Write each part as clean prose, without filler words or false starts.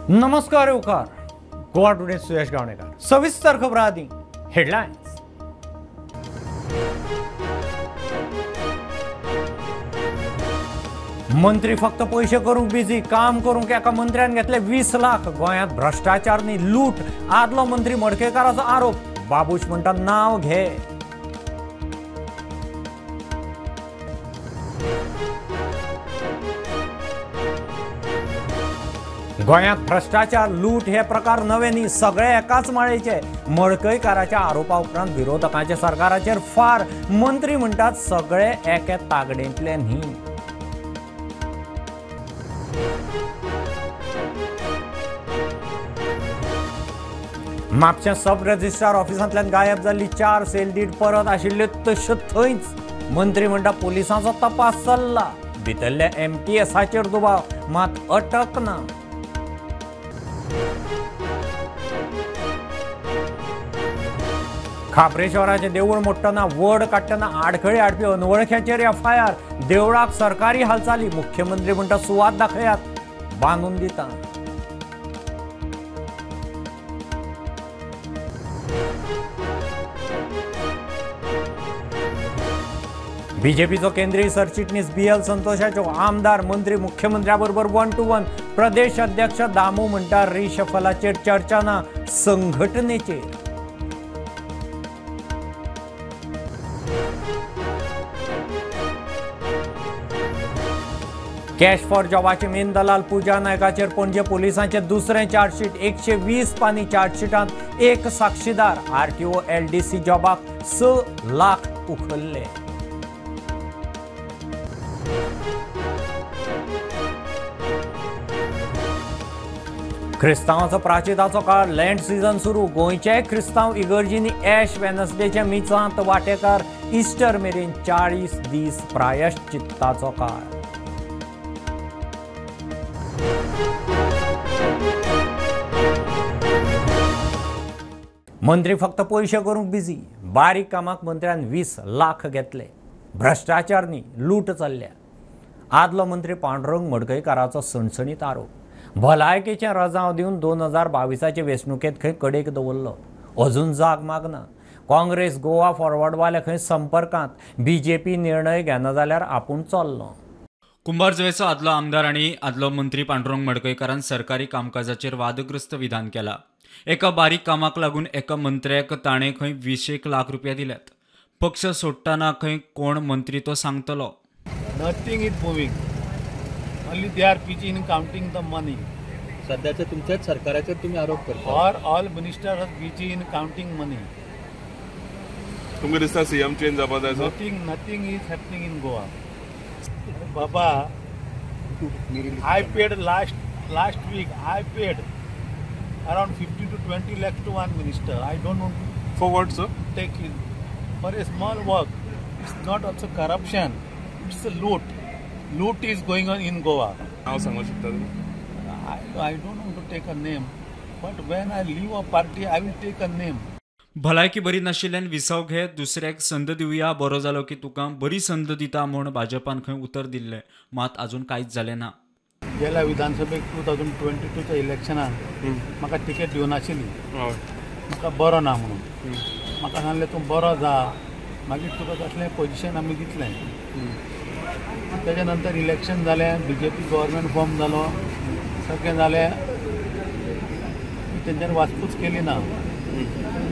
नमस्कार येवकार गोवा टुडे सुयश गावणेकर। सविस्तर खबरां आदी हेडलायन्स। मंत्री फक्त पैशे करूंक बिजी, काम करूंक एका मंत्र्यान घेतले 20 लाख। गोंयांत भ्रष्टाचार न्ही लूट, आदलो मंत्री मडकयकाराचो आरोप। बाबूश म्हणटा नांव घे। गोंयांत भ्रष्टाचार लूट हे प्रकार नवे न्ही, सगळे एकाच माळेचे। मडकयकाराच्या आरोपा उपरांत विरोधकांचे सरकाराचेर फार। मंत्री म्हणटात सगळे एके तागडेंतले न्ही। म्हापशें सब रजिस्ट्रार ऑफिसांतल्यान गायब जाल्ली 4 सेल did परत आशिल्ल्यो तश्यो थंयच। मंत्री म्हणटा पोलिसांचो तपास चल्ला, भितरल्या एमटीएसाचेर दुबाव, मात अटक ना। खाप्रेश्वराचें देवूळ मोडटना, वड काडटना आडखळी हाडपी अनवळख्याचेर एफआयआर। देवळाक सरकारी हालचाली, मुख्यमंत्री म्हणटा सुवात दाखयात, बांदून दिता। बीजेपीचो केंद्रीय सरचिटणीस बीएल संतोषाचो आमदार मंत्री मुख्यमंत्र्या बरोबर 1 to 1। प्रदेश अध्यक्ष दामू म्हणटा रिशफलाचेर चर्चा ना, संघटनेचेर। कॅश फॉर जॉबाचे मेन दलाल पूजा नायकाचेर पणजे पोलिसांचे दुसरें चार्जशीट। 120 पानी चार्जशीटांत 1 साक्षीदार। आरटीओ एलडीसी जॉबाक 6 लाख उखल्ले। क्रिस्तांवाचो प्राचिताचो काळ, लँड सीझन सुरू। गोंयच्याय क्रिस्तांव इगर्जींनी एश वेनसडेच्या मिसांत वांटेकार। इस्टर मेरेन 40 दीस प्रायश्चित्ताचो काळ। मंत्री फक्त पैशे करूंक बिजी, बारीक कामाक मंत्र्यान 20 लाख घेतले। भ्रष्टाचार न्ही, लूट चल्ल्या। आदलो मंत्री पांडुरंग मडकयकाराचो सणसणीत आरोप। भलायकेचें रजांव दिवन 2022 वेंचणुकेंत खंय कडेक दवरलो, अजून जाग मागना। काँग्रेस गोवा फॉरवर्डवाले खंय संपर्कांत। बीजेपी निर्णय घेना जाल्यार आपूण चल्लो। कुंभारजुवेचो आदलो आमदार आनी आदलो मंत्री पांडुरंग मडकयकारान सरकारी कामकाजाचेर वादग्रस्त विधान केला। एका बारीक कामाक लागून एका मंत्र्याक ताणें खंय 20 लाख रुपया दिल्यात। पक्ष सोडटना खंय कोण मंत्री तो सांगतलो। Nothing is moving, only they are busy in counting the money. सध्याच्या तुमच्याच सरकाराचेर तुम्ही आरोप करता। और all minister are busy in counting money. तुमकां दिसता सीएम चेंज जावपा जाय? Nothing nothing is happening in Goa. Baba, I paid last week, I paid around 15 to 20 lakhs to one minister. I don't want to For what, sir? Take it for a small work. It's not also corruption, it's a loot. Loot is going on in Goa. नाव सांगू शकता तुम्ही? I don't want to take a name, but when I leave a party, I will take a name. भलायकी बरी नाशिल्ल्यान विसव घे, दुसऱ्याक संद दिवया, बरो जालो की तुका बरी संद दिता म्हूण भाजपान खंय उतर दिल्लें, मात अजून कांयच जालें ना। गेल्या विधानसभेक 2022 इलेक्शनान म्हाका तिकेट दिवनाशिल्ली, म्हाका बरो ना म्हणून। म्हाका सांगलें तूं बरो जा, मागीर तुका कसलें पोजिशन आमी दितलें। तेच्या नंतर इलेक्शन जालें, बीजेपी गव्हर्मेंट फॉर्म जालो, सगळें जालें, तेंच्यांनी वाचपूच केली ना।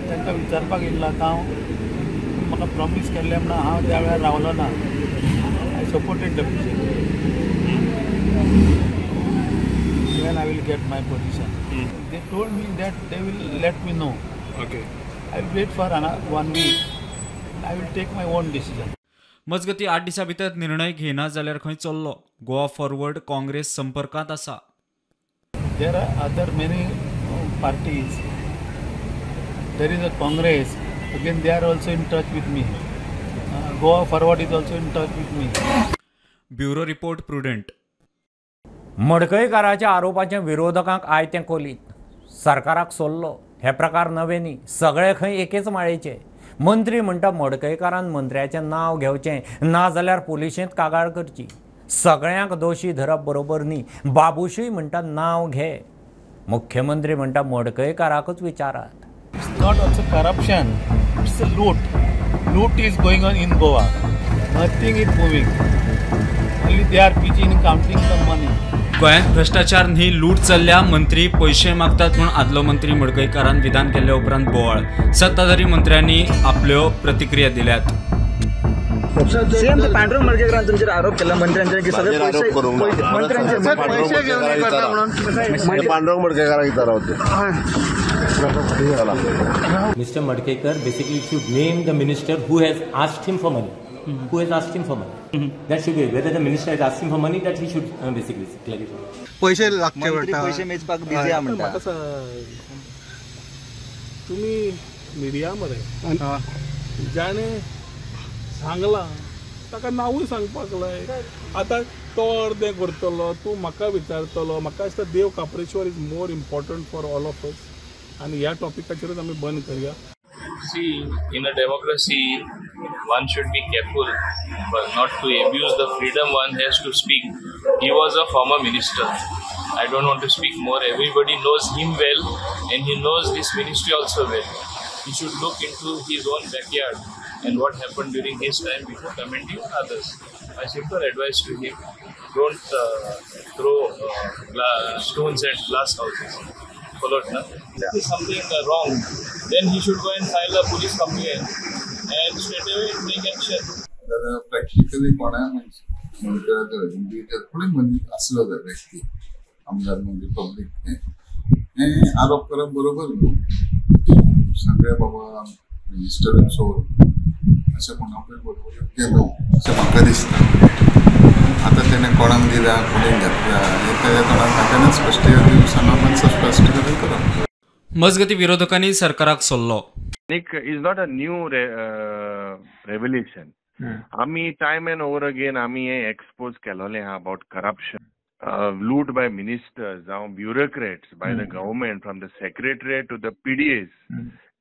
तांकां विचारपाक येयल्लो आतां हांव, म्हाका प्रॉमीस केल्लें म्हणून हांव त्या वेळार रावलो ना। I supported the BJP. When I will get my position. They told me that they will let me know. Okay. I will wait for 1 week. I will take my own decision. मजगती 8 दिसां भितर निर्णय घेना जाल्यार खंय चल्लो। Goa forward Congress संपर्कांत आसा। There are other many parties. There is a Congress. Again, they are also in touch with me. Goa Forward is also in touch with me. Bureau report, Prudent. मडकयकाराच्या आरोपाच्या विरोधकांक आयतें कोलीत। सरकाराक सोडलो। हे प्रकार नवे न्ही, सगळे खंय एकेच माळेचे। मंत्री म्हणटा मडकयकारान मंत्र्याचें नांव घेवचें, ना जाल्यार पोलिशेंत कागाळ करची। सगळ्यांक दोशी धरप बरोबर न्ही। बाबूशूय म्हणटा नांव घे। मुख्यमंत्री म्हणटा मडकयकाराकूच विचारात. It's not also corruption, it's a loot. Loot is going on in Goa. Nothing is moving. Only they are busy in counting the money. गोंयांत भ्रष्टाचार न्ही लूट चल्ल्या, मंत्री पयशे मागतात म्हूण आदलो मंत्री मडकयकारान विधान केल्ले उपरांत बोवाळ. सत्ताधारी मंत्र्यांनी आपल्यो प्रतिक्रिया दिल्यात. सीएम पांडुरंग मडकयकारान तुमचेर आरोप केला मंत्र्यांचेर की सगळे पैसे मंत्र्यांचे पैसे घेऊन हे करता म्हणून पांडुरंग मडकयकाराक विचारा होते. Mr. Madkaikar basically should name the minister who has asked him for money. Who has asked him for money? That should be whether the minister has asked him for money, that he should basically clarify. पैसे लागते म्हणता, पैसे मेजपाक busy आहा म्हणता. तुम्ही media मरे जाणे सांगला ताका नावूय सांगपाक लाय. आतां तो अर्दें करतलो, तूं म्हाका विचारतलो. म्हाका दिसता Dev Kapureshwar is more important for all of us आनी ह्या टॉपिकाचेरूच आमी बंद करया. See, in a democracy, one should be careful but not to abuse the freedom one has to speak. He was a former minister. I don't want to speak more. Everybody knows him well and he knows this ministry also well. He should look into his own backyard and what happened during his time before commenting on others. My simple advice to him, don't throw stones at glass houses. Followed, na? If is something wrong, then he should go and file a police complaint and straight away take action. तर practically कोणा म्हणटा individual कोणी मनीस आसलो जाल्यार व्यक्ती आमदार म्हणजे पब्लीक हे आरोप करप बरोबर न्हू. सगळे बाबा मिनिस्टर चोर अशें म्हणपूय बरोबर योग्य न्हू अशें म्हाका दिसता. आतां तेणें कोणाक दिला कोणें घेतला हें तेज्या तोंडान तेणें स्पश्टीकरण सांगप आनी स्पश्टीकरण करप. मजगती विरोधकांनी सरकाराक सल्लो. Is not a new revelation. आमी टायम एंड ओवर अगेन आमी हे एक्सपोज केलोलें आहा about corruption, loot by ministers जावं bureaucrats by the government from the secretariat to the PDAs,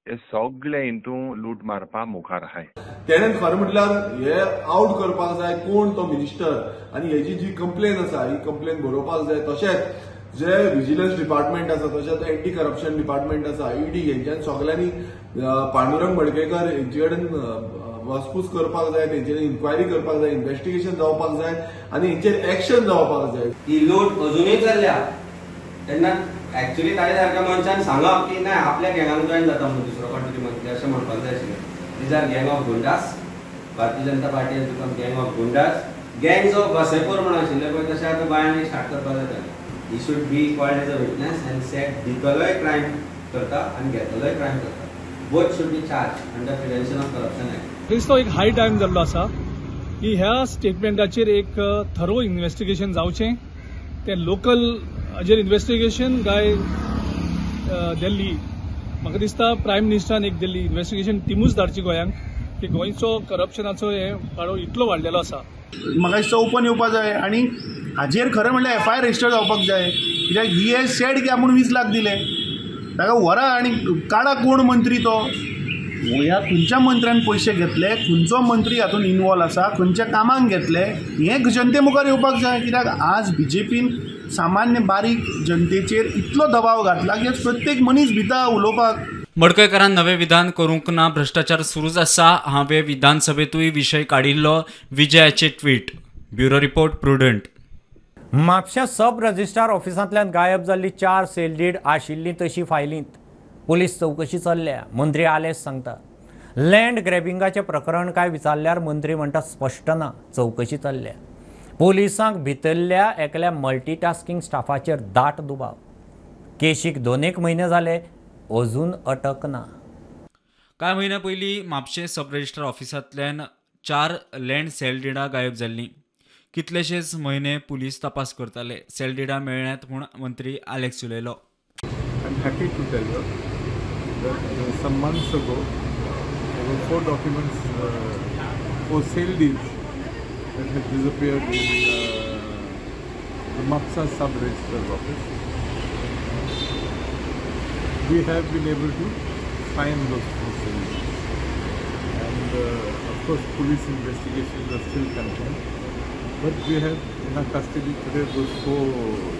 हे सगळे हितून लूट मारपा मुखार आहाय. तेणें खरें म्हटल्यार हे आवट करपाक जाय कोण तो मिनिस्टर आनी हेजी जी कंप्लेन आसा ही कंप्लेन बरोवपाक जाय. तशेंच जे विजिलन्स डिपार्टमेंट आसा, तशेंच एंटी करप्शन डिपार्टमेंट आसा, ईडी, हेंच्यान सगल्यांनी पांडुरंग मडकयकार हेंचे कडेन वासपूस करपाक जाय, तेंचे इन्क्वायरी करपाक जाय, इन्वेस्टिगेशन जावपाक जाय आनी हेंचेर एक्शन जावपाक जाय. ही लूट अजुनूय चल्ल्या तेन्ना एक्चुअली ताजे सारक्या मनशान सांगप की ना आपल्या गँगान जॉयन जाता म्हणून दुसरो कोण तरी मंत्री अशें म्हणपाक जाय आशिल्लें. These are gang of goondas. Bharatiya Janata Party has become gang of goondas. Gangs of Wasseypur म्हणून आशिल्ले पळय तशें आतां गोंयांनी स्टार्ट करपाक जाय. He should be called as a witness and said दितलोय क्रायम करता आनी घेतलोय क्रायम करता. Both should be charged under Prevention of Corruption Act. दिसतो एक हाय टायम जाल्लो आसा की ह्या स्टेटमेंटाचेर एक थरो इन्वेस्टिगेशन जावचें. तें लोकल हाजेर इन्वेस्टिगेशन काय दिल्ली, म्हाका दिसता प्रायम मिनिस्टरान एक दिल्ली इन्वेस्टिगेशन टिमूच धाडची गोंयांक की गोंयचो करप्शनाचो हे पाडो इतलो वाडलेलो आसा. म्हाका दिसता ओपन येवपाक जाय आनी हाजेर खरें म्हणल्यार एफ I R register जावपाक जाय. कित्याक he has said की आपूण 20 लाख दिले, ताका व्हरा आनी काडा कोण मंत्री तो, ह्या खंयच्या मंत्र्यान पयशे घेतले, खंयचो मंत्री हातूंत इनवॉल्व आसा, खंयच्या कामाक घेतले, हें जनते मुखार येवपाक जाय. कित्याक आज बीजेपीन सामान्य बारीक जनतेचेर इतलो दबाव घातला की आज प्रत्येक मनीस भिता उलोवपाक. मडकयकारान नवें विधान करूंक ना, भ्रष्टाचार सुरूच आसा. हांवें विधानसभेंतूय विशय काडिल्लो, विजयाचे tweet. Bureau report, Prudent. म्हापशें सब रजिस्ट्रार ऑफिसांतल्यान गायब जाल्ली 4 सेल डीड आशिल्ली तशी फायलींत. पुलीस चवकशी चल्ल्या. मंत्री आलेस सांगता लँड ग्रॅबिंगाचें प्रकरण काय विचारल्यार मंत्री म्हणटा स्पश्ट ना, चवकशी चल्ल्या. पुलिसांक भितरल्या एकल्या मल्टीटास्किंग स्टाफाचेर दाट दुबाव. केशीक 2-1 म्हयने जाले अजून अटक ना. कांय म्हयन्या पयलीं म्हापशें सब रजिस्ट्रार ऑफिसांतल्यान 4 लँड सेल डिडां गायब जाल्लीं. कितलेशेच म्हयने पुलीस तपास करताले. सेल डिडां मेळ्ळ्यात म्हूण मंत्री आलेक्स उलयलो. I'm happy to tell you that some months ago there were 4 documents, 4 sale deeds that had disappeared in the Mapsa sub-registrar's office. We have been able to find those 4 sale deeds, and of course police investigations are still continuing. But we have in our custody today those 4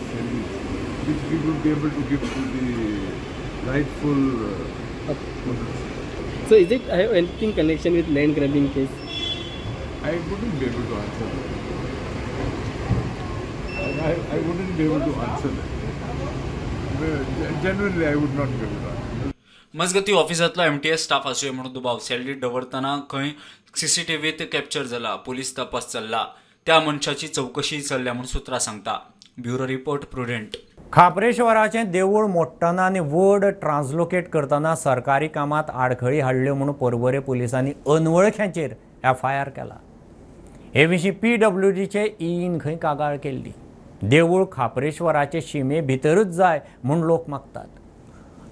sale deeds. which we would be able to give to the rightful owners. So is it have anything connection with land grabbing case? I wouldn't be able to answer that. I wouldn't be able to answer that. Genuinely, I would not be able to answer. मजगती ऑफिसांतलो MTS staff आसुये म्हणून दुबाव sale deed दवरतना खंय सीसीटीव्हीत capture जाला. Police तपास चल्ला, त्या मनशाची चवकशी चल्ल्या म्हूण सुत्रां सांगता. Bureau report, Prudent. खाप्रेश्वराचें देवूळ मोडटना आनी वड ट्रान्सलोकेट करतना सरकारी कामांत आडखळी हाडल्यो म्हूण पर्वरे पुलिसांनी अनवळख्यांचेर एफआयआर केला. हे विशीं पीडब्ल्यूडीचे ईन खंय कागाळ केल्ली. देवूळ खाप्रेश्वराचे शिमे भितरूच जाय म्हूण लोक मागतात.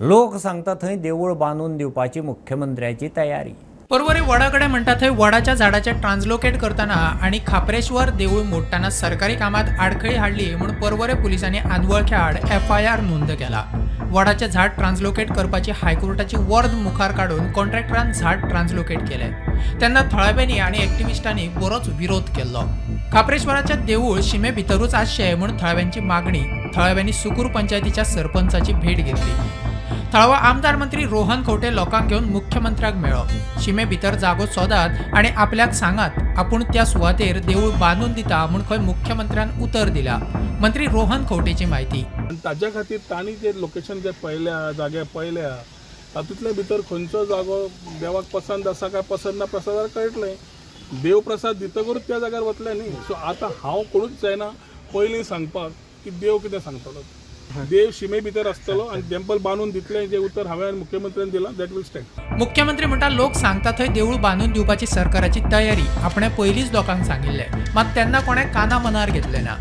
लोक सांगता थंय देवूळ बांदून दिवपाची मुख्यमंत्र्याची तयारी. पर्वरे वडाकडे म्हणटा थंय वडाच्या झाडाचे ट्रान्सलोकेट करतना आनी खाप्रेश्वर देवूळ मोडटना सरकारी कामात आडखळी हाडली म्हूण पर्वरे पुलिसांनी आनवळख्या आड एफआयआर नोंद केला. वडाचें झाड ट्रान्सलोकेट करपाची हायकोर्टाची वर्द मुखार काडून कॉन्ट्रॅक्टरान झाड ट्रान्सलोकेट केलें. तेन्ना थळाव्यांनी आनी एक्टिविस्टांनी बरोच विरोध केल्लो. खाप्रेश्वराचें देवूळ शिमे भितरूच आसचें म्हूण थळाव्यांची मागणी. थळाव्यांनी सुकूर पंचायतीच्या सरपंचाची भेट घेतली. थळावो आमदार मंत्री रोहन खंवटे लोकांक घेवन मुख्यमंत्र्याक मेळ्ळो. शिमे भितर जागो सोदात आनी आपल्याक सांगात, आपूण त्या सुवातेर देवूळ बांदून दिता म्हूण खंय मुख्यमंत्र्यान उतर दिला. मंत्री रोहन खंवटेची म्हायती. ताज्या खातीर तांणी जे लोकेशन जे पळयल्या, जागे पळयल्या, तातूंतले भितर खंयचो जागो देवाक पसंत आसा काय पसंत ना प्रसादार कळटलें. देव प्रसाद दितकूच त्या जाग्यार वतले न्ही. सो आतां हांव कोणूच जायना पयलीं सांगपाक की देव कितें सांगतलो. देव शिमे भितर आसतलो आनी टेम्पल बांदून दितले जे उतर हांवें मुख्यमंत्र्यान दिलां, that will stand. मुख्यमंत्री म्हणटा लोक सांगता थंय देवूळ बांदून दिवपाची सरकाराची तयारी आपणें पयलींच लोकांक सांगिल्लें, मात तेन्ना कोणें काना मनार घेतलें ना.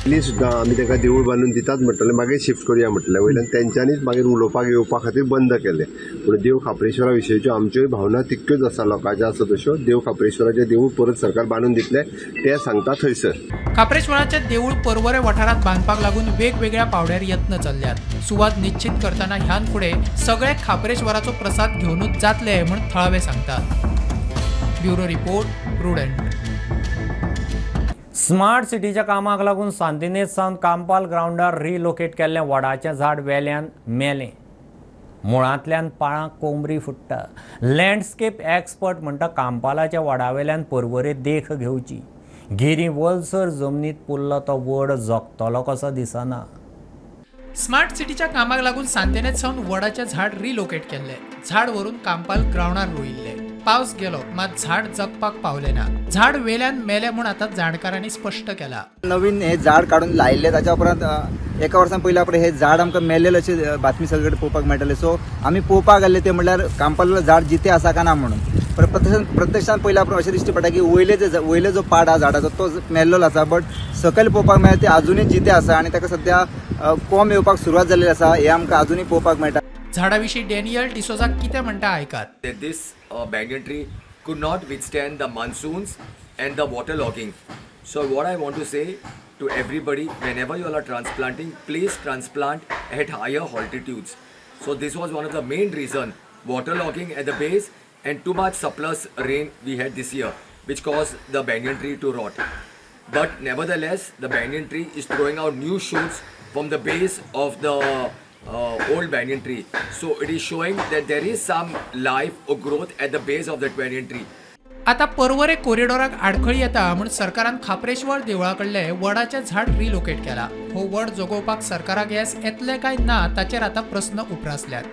पयलीं सुद्दां आमी तांकां देवूळ बांदून दितात म्हटलें, मागीर शिफ्ट करुया म्हटलें, वयल्यान तेंच्यांनीच मागीर उलोवपाक येवपा खातीर बंद केलें. पूण देव खाप्रेश्वरा विशयच्यो आमच्योय भावना तितक्योच आसा, लोकांच्यो आसा तश्यो. देव खाप्रेश्वराचें देवूळ परत सरकार बांदून दितलें तें सांगता थंयसर. खाप्रेश्वराचें देवूळ पर्वरे वाठारांत बांदपाक लागून वेगवेगळ्या पावड्यार यत्न चल्ल्यात. सुवात निश्चित करतना ह्यान फुडें सगळे खाप्रेश्वराचो प्रसाद घेवनूच जातले म्हूण थळावे सांगतात. Bureau report, Prudent. Smart सिटीच्या कामाक लागून सांतिनेज सावन कांपाल ग्रावंडार रिलोकेट केल्लें वडाचें झाड वेल्यान मेलें. मुळांतल्यान पाळांक कोमरी फुट्टा. लँडस्केप एक्सपर्ट म्हणटा कांपालाच्या वडावेल्यान पर्वरे देख घेवची. गिरी वलसर जमनीत पुरलो तो वड जगतलो कसो दिसना. स्मार्ट सिटीच्या कामाक लागून सांतिनेज सावन वडाचें झाड रिलोकेट केल्लें. झाड व्हरून कांपाल ग्रावंडार रोयिल्लें. पावस गेलो मात झाड जगपाक पावलें ना. झाड वेल्यान मेलें म्हूण आतां जाणकारांनी स्पश्ट केला. नवीन हे झाड काडून लायिल्लें ताच्या उपरांत एका वर्सान पयल्या उपरांत हे झाड आमकां मेल्लेलें अशें बातमी सगळे पळोवपाक मेळटालें. सो आमी पळोवपाक गेल्ले ते म्हणल्यार कांपाल झाड जितें आसा काय ना म्हणून. पण प्रत्यक्षान पयल्या उपरांत अशें दिश्टी पडटा की वयले जो पाड आसा झाडाचो तो मेल्लेलो आसा, बट सकयल पळोवपाक मेळटा ते आजुनूय जितें आसा आनी ताका सद्या कोंब येवपाक सुरवात जाल्ली आसा, हें आमकां आजुनूय पळोवपाक मेळटा. झाडा विशीं डॅनियल डिसोजा कितें म्हणटा आयकात. This banyan tree could not withstand the monsoons and the water logging. So what I want to say to everybody, whenever you all are transplanting, please transplant at higher altitudes. So this was one of the main reason, water logging at the base and too much surplus rain we had this year, which caused the banyan tree to rot. But nevertheless, the banyan tree is throwing out new shoots from the base of the old banyan tree. So it is showing that there is some life or growth at the base of that banyan tree. आता पर्वरे कॉरिडॉराक आडखळी येता म्हूण सरकारान खाप्रेश्वर देवळा कडले वडाचें झाड relocate केला. हो वड जगोवपाक सरकाराक येस येतलें काय ना ताचेर आतां प्रस्न उप्रासल्यात.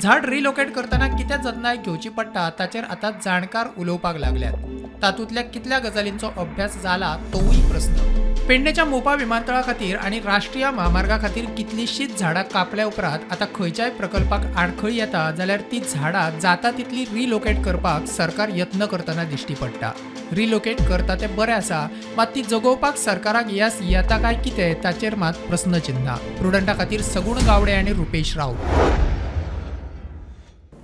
झाड रिलोकेट करतना कितें जतनाय घेवची पडटा ताचेर आतां जाणकार उलोवपाक लागल्यात. तातूंतल्या कितल्या गजालींचो अभ्यास जाला तोवूय प्रस्न. पेडणेच्या मोपा विमानतळा खातीर आनी राष्ट्रीय म्हामार्गा खातीर कितलींशींच झाडां कापल्या उपरांत आतां खंयच्याय प्रकल्पाक आडखळी येता जाल्यार ती झाडां जाता तितली रिलोकेट करपाक सरकार यत्न करतना दिश्टी पडटा. रिलोकेट करता तें बरें आसा, मात ती जगोवपाक सरकाराक येस येता काय कितें ताचेर मात प्रस्नचिन्ह. प्रुडंटा खातीर सगुण गावडे आनी रुपेश राऊत.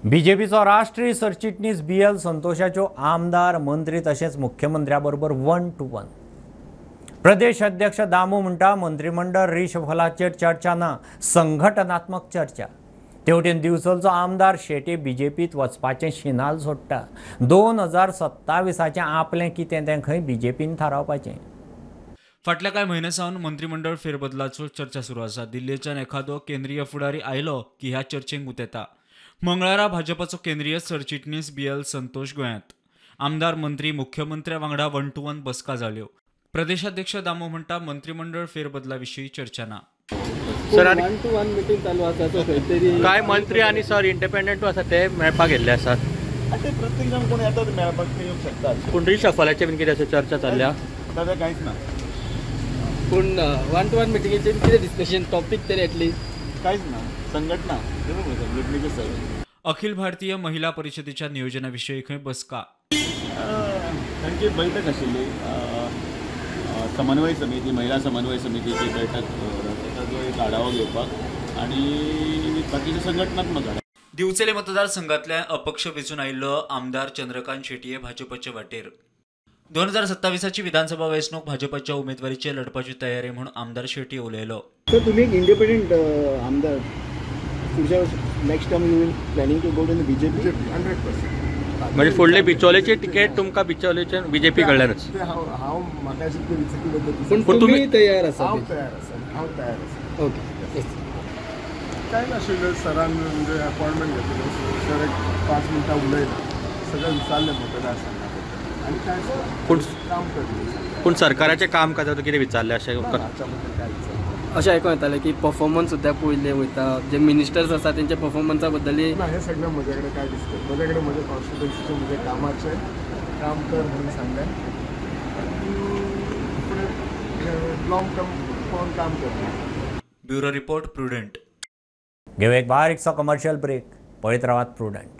बीजेपीचो राष्ट्रीय सरचिटणीस बी एल संतोषाच्यो आमदार, मंत्री तशेंच मुख्यमंत्र्या बरोबर 1 to 1. प्रदेश अध्यक्ष दामू म्हणटा मंत्रिमंडळ रिशफलाचेर चर्चा ना, संघटनात्मक चर्चा. तेवटेन दिवचलचो आमदार शेट्ये बीजेपीत वचपाचें शिनाल सोडटा. 2027 आपलें कितें तें खंय बीजेपीन थारावपाचें. फाटल्या कांय म्हयन्या सावन मंत्रीमंडळ फेरबदलाचो चर्चा सुरू आसा. दिल्लीच्यान एखादो केंद्रीय फुडारी आयलो की ह्या चर्चेंक उतेता. मंगळारा भाजपाचो केंद्रीय सरचिटणीस BL Santosh गोंयांत. आमदार, मंत्री, मुख्यमंत्र्या वांगडा 1 to 1 बसका जाल्यो. प्रदेशाध्यक्ष दामो म्हणटा मंत्रीमंडळ फेरबदला विशीं चर्चा ना. सर 1 to 1 meeting चालू आसा, सो खंय तरी काय मंत्री आनी सर इंडिपेंडंट आसा ते मेळपाक गेल्ले आसात. ते प्रत्येक जाण कोण येतात मेळपाक ते येवंक शकतात. पूण रिशफलाचे बीन कितें अशें चर्चा चल्ल्या? दादा कांयच ना. पूण 1 to 1 मिटिंगेचेर कितें डिस्कशन टॉपीक तरी एटलिस्ट? कांयच ना. संघटना संघटनेचे सगळे. अखिल भारतीय महिला परिषदेच्या नियोजनाविषयी खंय बसका. तांची बैठक आशिल्ली समन्वय समिती, महिला समन्वय समितीची बैठक, ताचो एक आढावो घेवपाक आनी बाकीचे संघटनात्मक आढावो. दिवचले मतदारसंघातल्या अपक्ष वेंचून आयिल्लो आमदार चंद्रकांत शेटये भाजपचे वाटेर. 2027ची विधानसभा वेंचणूक भाजपच्या उमेदवारीचे लढपाची तयारी म्हणून आमदार शेटये उलयलो. तर तुम्ही एक इंडिपेंडंट आमदार, पुढच्या next term you will planning to go to the BJP? 100%. म्हणजे फुडले बिचोलेचे तिकेट तुमकां बिचोलेचे बीजेपी कडल्यानच? हांव म्हाका अशें पूण तुमी तयार आसा? हांव तयार आसा, हांव तयार आसा. ओके. कांय नाशिल्लें, सरान म्हणजे अपॉयंटमेंट घेतली, सर एक 5 मिनटां उलयलें, सगळें विचारलें मतदारसंघा बद्दल आनी कांय पूण काम करलें. पूण सरकाराचें काम काजाचें कितें विचारलें अशें? हाच्या बद्दल कांय विचारलें. अशें आयकूंक येतालें की परफॉर्मन्स सुद्दां पळयल्ले वयता, जे मिनिस्टर्स आसा तेंच्या परफॉर्मन्सा बद्दल. ना, हें सगळें म्हजे कडेन कांय डिस्कस, म्हजे कडेन म्हज्या कॉन्स्टिट्युएन्सीचें म्हज्या कामाचें काम कर म्हणून सांगलें आनी फुडें लॉंग टर्म पळोवन काम करतलें. Bureau report, Prudent. घेऊ एक बारीकसो कमर्शियल ब्रेक. पळयत रावात प्रुडंट.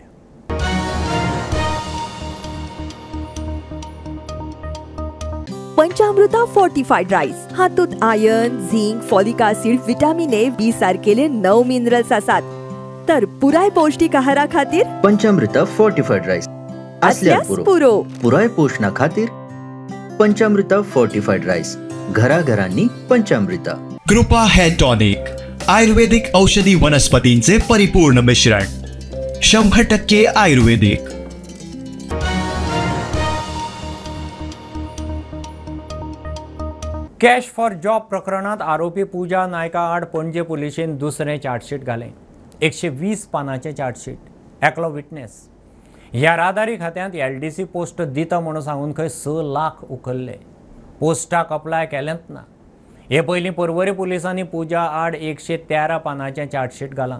पंचामृता फोर्टिफाईड राईस हातूंत iron, zinc, folic acid, vitamin A, B सारकेले 9 मिनरल्स आसात. तर पुराय पौष्टिक आहारा खातीर पंचामृता फोर्टिफाईड राईस असल्यार पुरो. पुराय पोषणा खातीर पंचामृता फोर्टिफाईड राईस, घराघरांनी पंचामृता. कृपा हेअर टॉनिक, आयुर्वेदिक औषधी वनस्पतींचे परिपूर्ण मिश्रण, 100% आयुर्वेदिक. कॅश फॉर जॉब प्रकरणात आरोपी पूजा नायका आड पणजे पुलिशेन दुसरें चार्जशीट घालें. 120 पानांचें चार्जशीट. एकलो विटनेस. येरादारी खात्यांत LDC post दिता म्हणून सांगून खंय 6 लाख उखल्ले. पोस्टाक अप्लाय केलेंच ना. हे पयलीं पर्वरी पुलिसांनी पूजा आड 113 पानांचें चार्जशीट घालां.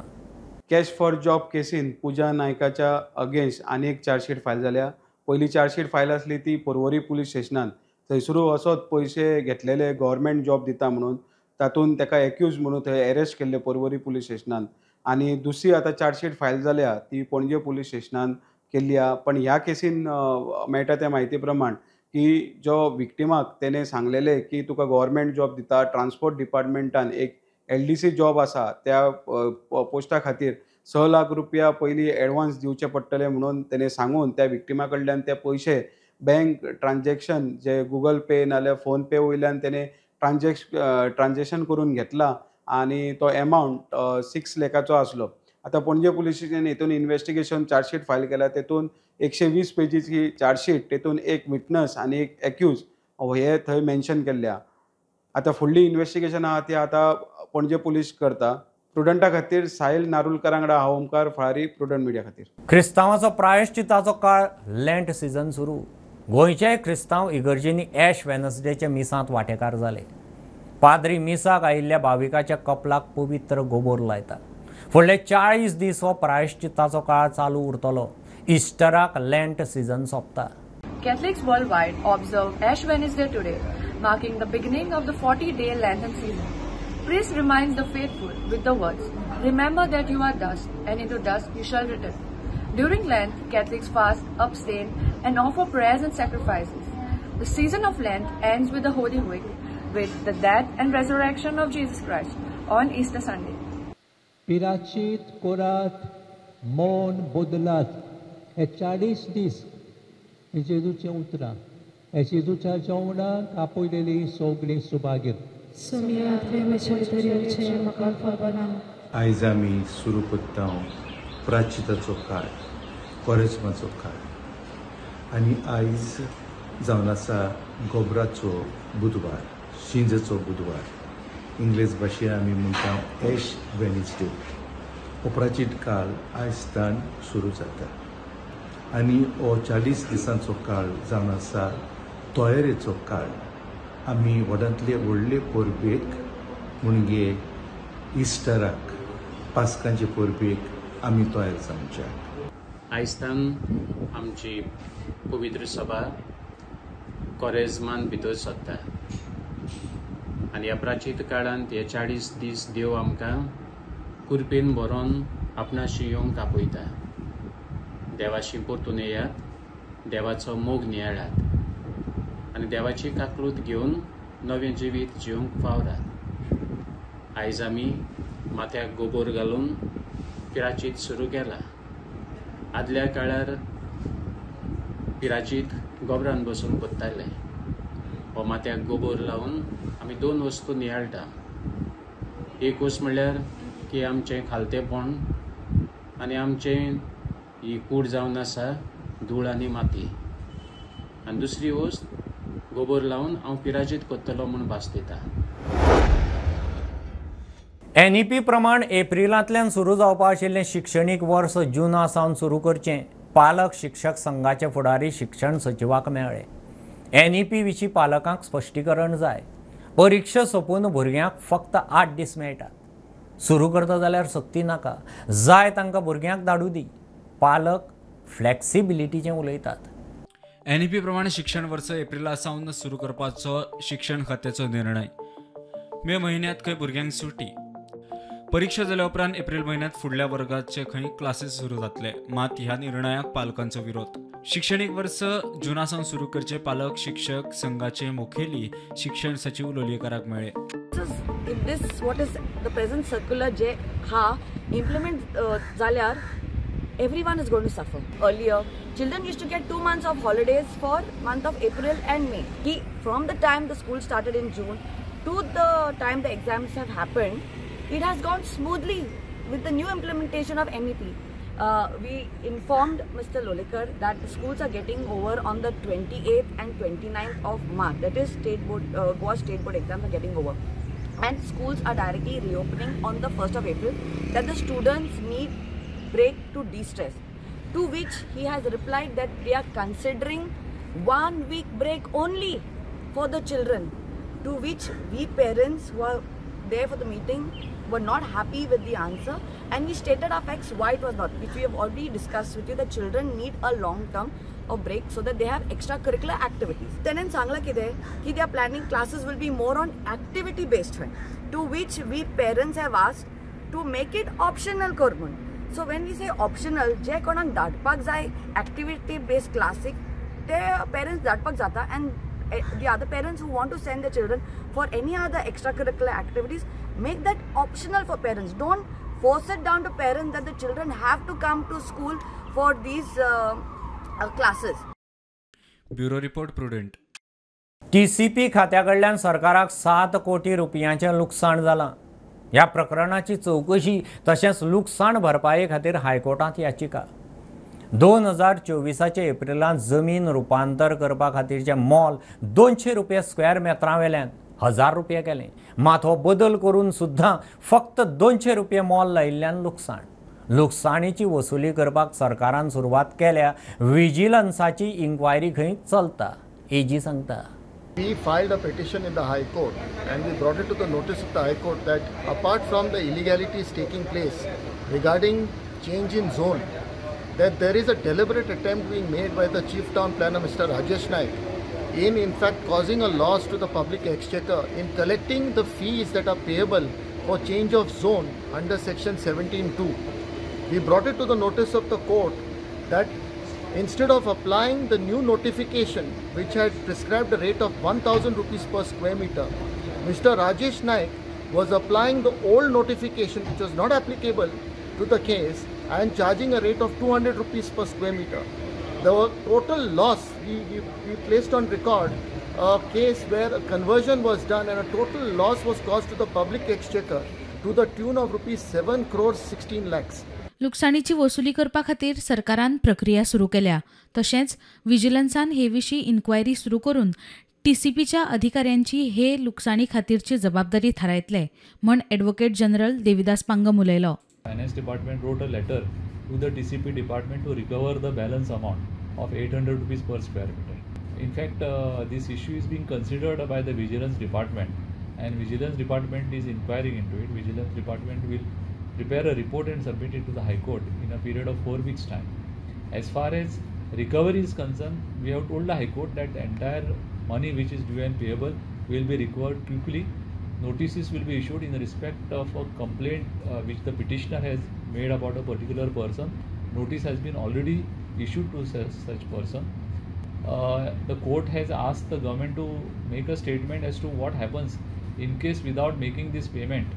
कॅश फॉर जॉब केसीन पूजा नायकाच्या अगेन्स्ट आनी एक चार्जशीट फायल जाल्या. पयली चार्जशीट फायल आसली ती पर्वरी पुलीस स्टेशनान. थंयसरू असोच पयशे घेतलेले गव्हर्मेंट जॉब दिता म्हणून, तातूंत ताका एक्यूज म्हणून थंय अरेस्ट केल्ले पर्वरी पुलीस स्टेशनान. आनी दुसरी आतां चार्जशीट फायल जाल्या ती पणजे पुलीस स्टेशनान केल्ली आहा. पण ह्या केसीन मेळटा त्या म्हायती प्रमाण की जो विक्टिमाक तेणें सांगलेलें की तुका गव्हर्मेंट जॉब दिता, ट्रान्सपोर्ट डिपार्टमेंटान एक LDC job आसा त्या पोस्टा खातीर 6 लाख रुपया पयलीं एडवान्स दिवचे पडटले म्हणून तेणें सांगून त्या विक्टिमा कडल्यान ते पयशे बँक ट्रान्जॅक्शन जे गुगल पे नाल्यार फोन पे वयल्यान तेणें ट्रान्जॅक्शन करून घेतला आनी तो एमावंट 6 लाखाचो आसलो. आतां पणजे पुलीस स्टेशन हितून इन्वेस्टिगेशन चार्जशीट फायल केल्या. तेतून 120 पेजीची ही चार्जशीट, तेतून एक विटनस आनी एक एक्यूज हे थंय मेन्शन केल्ले आहा. आतां फुडली इन्वेस्टिगेशन आहा ती आतां पणजे पुलीस करता. प्रुडंटा खातीर साहिल नारुलकर वांगडा हांव ओमकार फळारी, प्रुडंट मिडिया खातीर. क्रिस्तांवाचो प्रायश्चिताचो काळ लँट सिजन सुरू. गोंयचे क्रिस्तांव इगर्जींनी एश वेनसडेच्या मिसांत वांटेकार जाले. पाद्री मिसाक आयिल्ल्या भाविकाच्या कपलाक पवित्र गोबोर लायतात. फुडले 40 दीस हो प्रायश्चिताचो काळ चालू उरतलो. इस्टराक लँट सिजन सोंपता. Catholics worldwide observe Ash Wednesday today, marking the beginning of the 40-day Lenten season. Priest reminds the faithful with the words, "Remember that you are dust, and into dust you shall return." During Lent, Catholics fast, abstain, and offer prayers and sacrifices. The season of Lent ends with the Holy Week, with the death and resurrection of Jesus Christ on Easter Sunday. पिराचीत कोरात मौन बदलात हे 40 दीस हे जेजूचें उतरां, हे जेजूच्या जेवणाक आपयलेली सगळीं सुभागीर. आयज आमी सुरू करता प्राचिताचो काळ, कोरेज्माचो काळ, आनी आयज जावन आसा गोबराचो बुधवार, शिंजेचो बुधवार, इंग्लीश भाशेन आमी म्हणटा एश वेनसडे. हो प्राचीन काळ आयज तान सुरू जाता आनी हो 40 दिसांचो काळ जावन आसा तयारेचो काळ. आमी व्हडांतले व्हडले परबेक म्हणजे इस्टराक, पास्कांचे परबेक आमी तयार जावच्या. आयजतान आमची पवित्र सभा कोरेजमान भितर सरता आनी ह्या प्राचीन काळांत हे 40 दीस देव आमकां कुरपेन भरोन आपणाशी येवंक आपयता. देवाशी परतून येयात, देवाचो मोग नियाळात आनी देवाची काकळूत घेवन नवें जिवीत जिवंक फावरात. आयज आमी माथ्याक गोबोर घालून पिराचीत सुरू केला. आदल्या काळार पिराचीत गोबरान बसून कोत्ताले. हो माथ्याक गोबोर लावन आमी दोन वस्तू नियाळटा. एक वस्त म्हणल्यार की आमचें खालतेपण आनी आमचें ही कूड जावन आसा धूळ आनी माती, आनी दुसरी वस्त गोबोर लावन हांव पिराजीत कोत्तलो म्हूण भास दिता. एनईपी प्रमाण एप्रिलांतल्यान सुरू जावपा आशिल्लें शिक्षणीक वर्स जुना सावन सुरू करचें पालक शिक्षक संघाचे फुडारी शिक्षण सचिवाक मेळ्ळे. एनईपी विशीं पालकांक स्पश्टीकरण जाय. परिक्षा सोंपून भुरग्यांक फक्त 8 दीस मेळटात. सुरू करता जाल्यार सक्ती नाका, जाय तांकां भुरग्यांक धाडूं दी. पालक फ्लॅक्सिबिलिटीचें उलयतात. एनईपी प्रमाण शिक्षण वर्स एप्रिला सावन सुरू करपाचो शिक्षण खात्याचो निर्णय. मे म्हयन्यांत खंय भुरग्यांक सुटी. परिक्षा जाल्या उपरांत एप्रिल म्हयन्यांत फुडल्या वर्गाचे खंय क्लासीस सुरू जातले. मात ह्या निर्णयाक पालकांचो विरोध. शिक्षणीक वर्स जुना सावन सुरू करचे पालक शिक्षक संघाचे मुखेली शिक्षण सचिव लोलयेकाराक मेळ्ळे. This what is the present circular जे हा इम्प्लिमेंट जाल्यार everyone is going to suffer. Earlier, children used to get 2 months of holidays for month of April and May. Ki from the time the school started in June to the time the exams have happened, it has gone smoothly with the new implementation of NEP. We informed Mr. Lolikar that the schools are getting over on the 28th and 29th of March. That is, state board, Goa State Board exams are getting over, and schools are directly reopening on the 1st of April. That the students need break to de-stress, to which he has replied that we are considering 1 week break only for the children, to which we parents who are there for the meeting were not happy with the answer, and we stated our facts why it was not, which we have already discussed with you, that children need a long term of break so that they have extracurricular activities. Then in Sangla kide ki they are planning classes will be more on activity based, to which we parents have asked to make it optional kormun. So when we say optional, जे कोणाक धाडपाक जाय activity based classic ते parents धाडपाक जाता, and the other parents who want to send their children for any other extracurricular activities, make that optional for parents. Don't force it down to parents that the children have to come to school for these classes. Bureau report, Prudent. TCP खात्याकडल्यान सरकाराक 7 कोटी रुपयांचें लुकसाण जालां. ह्या प्रकरणाची चवकशी तशेंच लुकसाण भरपाये खातीर हायकोर्टांत याचिका. 2024 एप्रिलांत जमीन रुपांतर करपा खातीरचें मोल 200 रुपया स्क्वेअर मेत्रां वेल्यान 1000 रुपया केलें. मात हो बदल करून सुद्दां फक्त 200 रुपया मोल लायिल्ल्यान लुकसाण. लुकसाणीची वसुली करपाक सरकारान सुरवात केल्या. विजिलन्साची इन्क्वायरी खंय चलता, एजी सांगता. We filed a petition in the High Court and we brought it to the notice of the High Court that apart from the illegalities taking place regarding change in zone, that there is a deliberate attempt being made by the Chief Town Planner Mr. Rajesh Naik in fact causing a loss to the public exchequer in collecting the fees that are payable for change of zone under section 17(2). We brought it to the notice of the court that instead of applying the new notification which had prescribed a rate of 1,000 rupees per square meter, Mr. Rajesh Naik was applying the old notification which was not applicable to the case and charging a rate of 200 rupees per square meter. The total loss, we placed on record a case where a conversion was done and a total loss was caused to the public exchequer to the tune of rupees 7 crores 16 lakhs. लुकसाणीची वसुली करपा खातीर सरकारान प्रक्रिया सुरू केल्या. तशेंच विजिलन्सान हे विशीं इन्क्वायरी सुरू करून टीसीपीच्या अधिकाऱ्यांची हे लुकसाणी खातीरची जबाबदारी थारायतले म्हण ॲडव्होकेट जनरल देविदास पांगम उलयलो. Finance department wrote a letter to the TCP department to recover the balance amount of 800 rupees per square meter. In fact, this issue is being considered by the Vigilance Department, and Vigilance Department is inquiring into it. Vigilance Department will prepare a report and submit it to the High Court in a period of 4 weeks' time. As far as recovery is concerned, we have told the High Court that the entire money which is due and payable will be recovered quickly. Notices will be issued in respect of a complaint which the petitioner has made about a particular person. Notice has been already issued to such person. The court has asked the government to make a statement as to what happens in case without making this payment,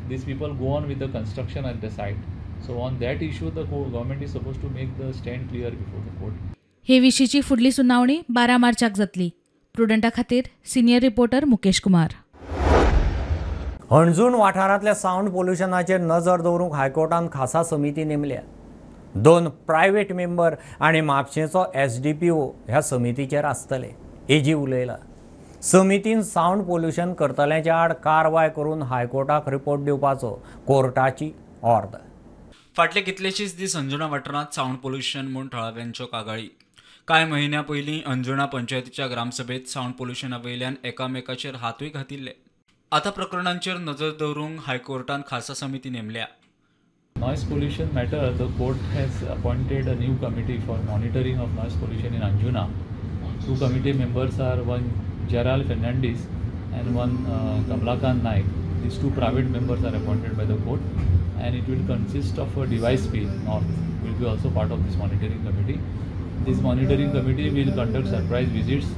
these people go on with the construction at the site. So on that issue, the government is supposed to make the stand clear before the court. हे विशींची फुडली सुनावणी 12 मार्चाक जातली. प्रुडंटा खातीर senior reporter Mukesh Kumar. Anjuna वाठारांतल्या sound पोल्युशनाचेर नजर दवरूंक हायकोर्टान खासा समिती नेमल्या. 2 प्रायव्हेट मेंबर आनी म्हापशेंचो SDPO ह्या समितीचेर आसतले. एजी उलयला. समितीन सावंड पोल्युशन करतल्यांच्या आड कारवाय करून हायकोर्टाक रिपोर्ट दिवपाचो कोर्टाची ऑर्द. फाटले कितलेशीच दीस अंजुणा वाठारांत सावंड पोल्युशन म्हूण थळाव्यांच्यो कागाळी. कांय म्हयन्या पयलीं अंजुणा पंचायतीच्या ग्रामसभेत सावंड पोल्युशना वयल्यान एकामेकाचेर हातूय घातिल्ले. आतां प्रकरणांचेर नजर दवरूंक हायकोर्टान खासा समिती नेमल्या. Noise pollution matter, the court has appointed a new committee for monitoring of noise pollution in Anjuna. 2 committee members are one Gerald Fernandez and one Kamlakant Naik. These 2 private members are appointed by the court, and it will consist of a DYSP North will be also part of this monitoring committee. This monitoring committee will conduct surprise visits.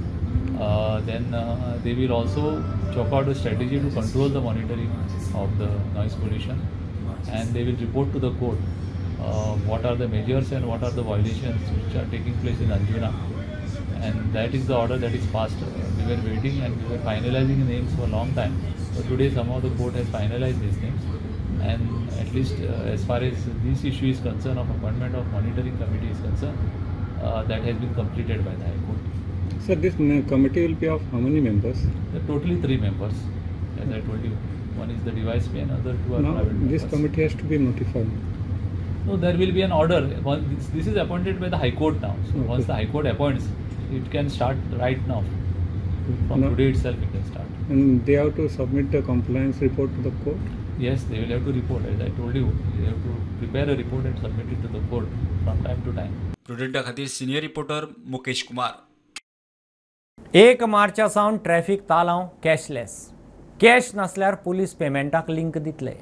Then they will also chalk out a strategy to control the monitoring of the noise pollution, and they will report to the court what are the measures and what are the violations which are taking place in Anjuna. And that is the order that is passed. We were waiting and we were finalizing the names for a long time, but today somehow the court has finalized these names, and at least as far as this issue is concerned of appointment of monitoring committee is concerned, that has been completed by the High Court. Sir, this committee will be of how many members? There are totally 3 members, as I told you. One is the DYSP and other 2 are now, private members. This committee has to be notified. No, there will be an order. This is appointed by the High Court now. So okay. Once the High Court appoints, it can start right now. From now, today itself it can start. And they have to submit the compliance report to the court? Yes, they will have to report. As I told you, they have to prepare a report and submit it to the court from time to time. प्रुडंटा खातीर senior reporter Mukesh Kumar. 1 मार्चा सावन traffic तालांव cashless. Cash नासल्यार police पेमेंटाक link दितले.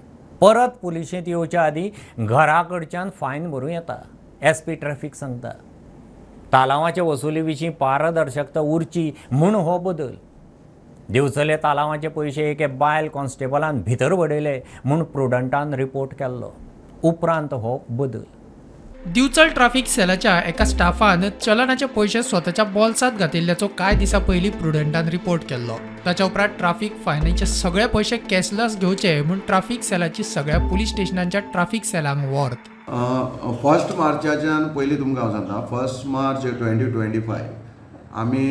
परत पुलिशेंत येवच्या आदीं घरा कडच्यान फायन भरूं येता, SP traffic सांगता. तालांवाचे वसुली विशीं पारदर्शकता उरची म्हूण हो बदल. दिवचले तालांवाचे पयशे एके बायल कॉन्स्टेबलान भितर बडयले म्हूण प्रुडंटान रिपोर्ट केल्लो. उपरांत हो बदल. दिवचल ट्राफिक सेलाच्या एका स्टाफान चलनाचे पयशे स्वताच्या बोल्सांत घातिल्ल्याचो कांय दिसां पयलीं प्रुडंटान रिपोर्ट केल्लो. ताच्या उपरांत ट्राफिक फायनीचे सगळे पयशे कॅशलेस घेवचे म्हूण ट्राफिक सेलाची सगळ्या पुलीस स्टेशनांच्या ट्राफिक सेलांक वॉर्त. 1 मार्चाच्यान पयलीं तुमकां हांव सांगता, 1 मार्च 2025 आमी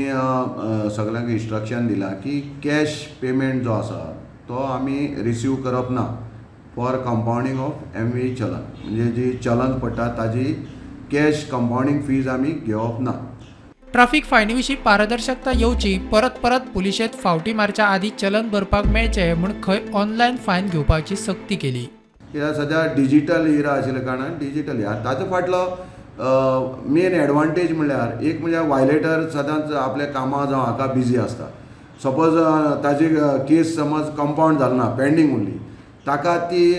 सगल्यांक इन्स्ट्रक्शन दिलां की कॅश पेमेंट जो आसा तो आमी रिसीव करप ना for compounding of MV challan, म्हणजे जी चलन पडटा ताजी कॅश कंपाउंडींग फीज आमी घेवप ना. ट्राफिक फायनी विशीं पारदर्शकता येवची, परत परत पुलिशेंत फावटी मारच्या आदीं चलन भरपाक मेळचें म्हूण खंय ऑनलायन फायन घेवपाची सक्ती केली. कित्याक सद्या डिजिटल इरा आशिल्ल्या कारणान डिजिटल ताजो फाटलो मेन एडवांटेज म्हणल्यार एक म्हणजे वायलेटर सदांच आपल्या कामां जावं हाका बिजी आसता. सपोज ताजी केस समज कंपाउंड जाली ना, पेंडींग उरली, ताका ती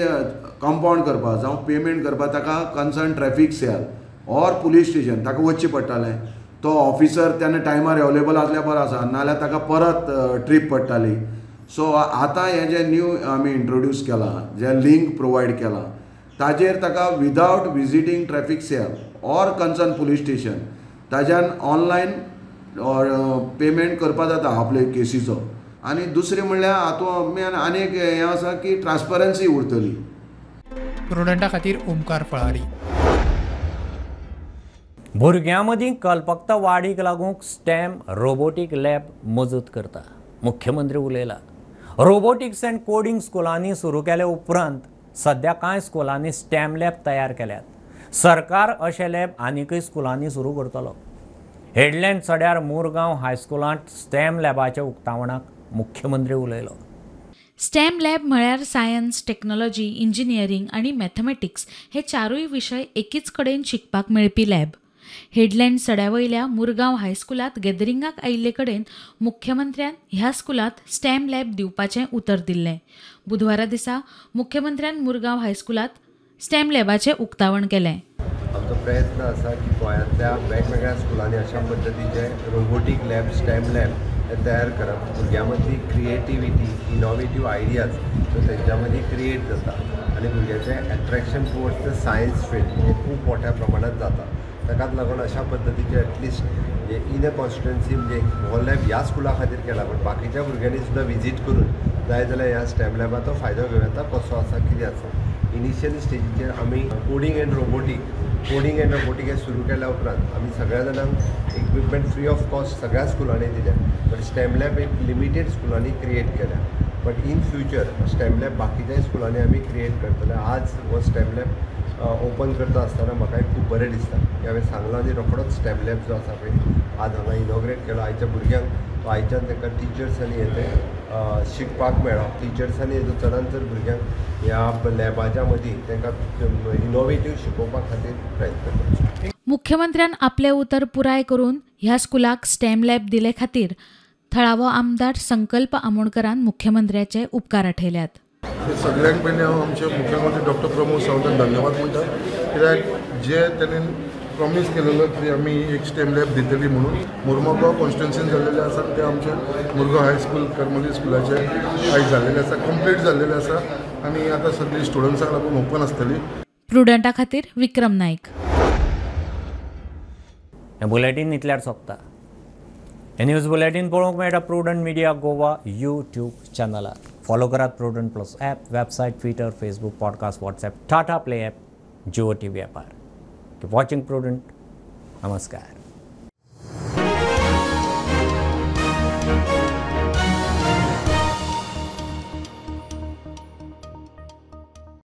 कंपाउंड करपाक जावं पेमेंट करपाक ताका concern traffic cell or police station ताका वचचें पडटालें. तो ऑफिसर तेन्ना टायमार अवेलेबल आसल्यार बरो आसा, नाजाल्यार ताका परत ट्रीप पडटाली. सो आतां हें जें न्यू आमी इंट्रोड्यूस केलां, जें लिंक प्रोवायड केलां, ताजेर ताका without visiting traffic cell or concern police station ताज्यान ऑनलायन पेमेंट करपाक जाता आपले केसीचो. आनी दुसरें म्हणल्यार हातूंत मेन आनी एक हें आसा की ट्रान्सपरन्सी उरतली. प्रुडंटा खातीर ओमकार फळारी. भुरग्यां मदीं कल्पकता वाडीक लागूंक स्टॅम रोबोटीक लॅब मजत करता. मुख्यमंत्री उलयला. रोबोटिक्स अँड कोडिंग स्कुलांनी सुरू केल्या उपरांत सध्या कांय स्कुलांनी स्टॅम लॅब तयार केल्यात. सरकार अशे लॅब आनीकय स्कुलांनी सुरू करतलो. हेडलँड सड्यार मुरगांव हायस्कुलांत स्टॅम लॅबाच्या उक्तावणाक मुख्यमंत्री उलयलो. स्टॅम लॅब म्हळ्यार सायन्स, टेक्नॉलॉजी, इंजिनियरींग आनी मॅथमॅटिक्स हे चारूय विशय एकीच कडेन शिकपाक मेळपी लॅब. हेडलँड सड्या वयल्या मुरगांव हायस्कुलांत गॅदरिंगाक आयिल्ले कडेन मुख्यमंत्र्यान ह्या स्कुलांत स्टॅम लॅब दिवपाचें उतर दिल्लें. बुधवारा दिसा मुख्यमंत्र्यान मुरगांव हायस्कुलांत स्टॅम लॅबाचें उक्तावण केलें. आमचो प्रयत्न आसा की गोंयांतल्या वेगवेगळ्या स्कुलांनी अशा पद्दतीचे रोबोटीक लॅब, स्टॅम लॅब हे तयार करप. भुरग्यां मदली क्रिएटिविटी, इनोवेटीव आयडियाज त्यो तेंच्या मदीं क्रिएट जाता आनी भुरग्याचें attraction towards the science field हें खूब मोठ्या प्रमाणांत जाता. ताकाच लागून अशा पद्दतीचे एटलिस्ट म्हणजे इन अ कॉन्स्टिट्युएन्सी म्हणजे हो लॅब ह्या स्कुला खातीर केला, पण बाकीच्या भुरग्यांनी सुद्दां विजीट करून जाय जाल्यार ह्या स्टॅम लॅबाचो फायदो घेवं येता, कसो आसा कितें आसा. इनिशियल स्टेजीचेर आमी कोडींग एंड रोबोटीक हें सुरू केल्या उपरांत आमी सगळ्या जाणांक इक्विपमेंट फ्री ऑफ कॉस्ट सगळ्या स्कुलांनी दिल्या, बट स्टॅम लॅब एक लिमिटेड स्कुलांनी क्रिएट केल्या. But in future STEM lab बाकीच्याय स्कुलांनी आमी क्रिएट करतले. आज हो स्टॅम लॅब ओपन करता आसतना म्हाका खूब बरें दिसता की हांवें सांगलां आनी रोखडोच स्टॅम लॅब जो आसा पळय आज हांगा इनॉग्रेट केलो. आयच्या भुरग्यांक तो आयच्यान तांकां टिचर्सांनी हें तें शिकपाक मेळ्ळो. टिचर्सांनी हेजो चडान चड भुरग्यांक ह्या लॅबाच्या मदीं तांकां इनोवेटीव शिकोवपा खातीर प्रयत्न करचो. मुख्यमंत्र्यान आपलें उतर पुराय करून ह्या स्कुलाक स्टॅम लॅब दिले खातीर थळावो आमदार संकल्प आमोणकरान मुख्यमंत्र्याचे उपकार आठयल्यात. सगळ्यांक पयलीं हांव आमचे मुख्यमंत्री डॉक्टर प्रमोद सावंताक धन्यवाद म्हणटा, कित्याक जे ताणें प्रॉमीस केलेलो की आमी एक स्टॅम लॅब दितली म्हणून मुरमुगांव कॉन्स्टिट्युएन्सीन जाल्लेलें आसा, ते आमचे मुरगांव हायस्कूल करमली स्कुलाचे आयज जाल्लेलें आसा, कंप्लीट जाल्लेलें आसा आनी आतां सगळीं स्टुडंट्सांक लागून ओपन आसतली. प्रुडंटा खातीर विक्रम नायक. हें बुलेटीन इतल्यार सोंपता. हें न्यूज बुलेटीन पळोवंक मेळटा प्रुडंट मिडिया गोवा यूट्यूब चॅनलार. फॉलो करात Prudent plus app, website, Twitter, Facebook, podcast, WhatsApp, Tata Play app, Jio TV ॲपार. Keep watching Prudent. नमस्कार.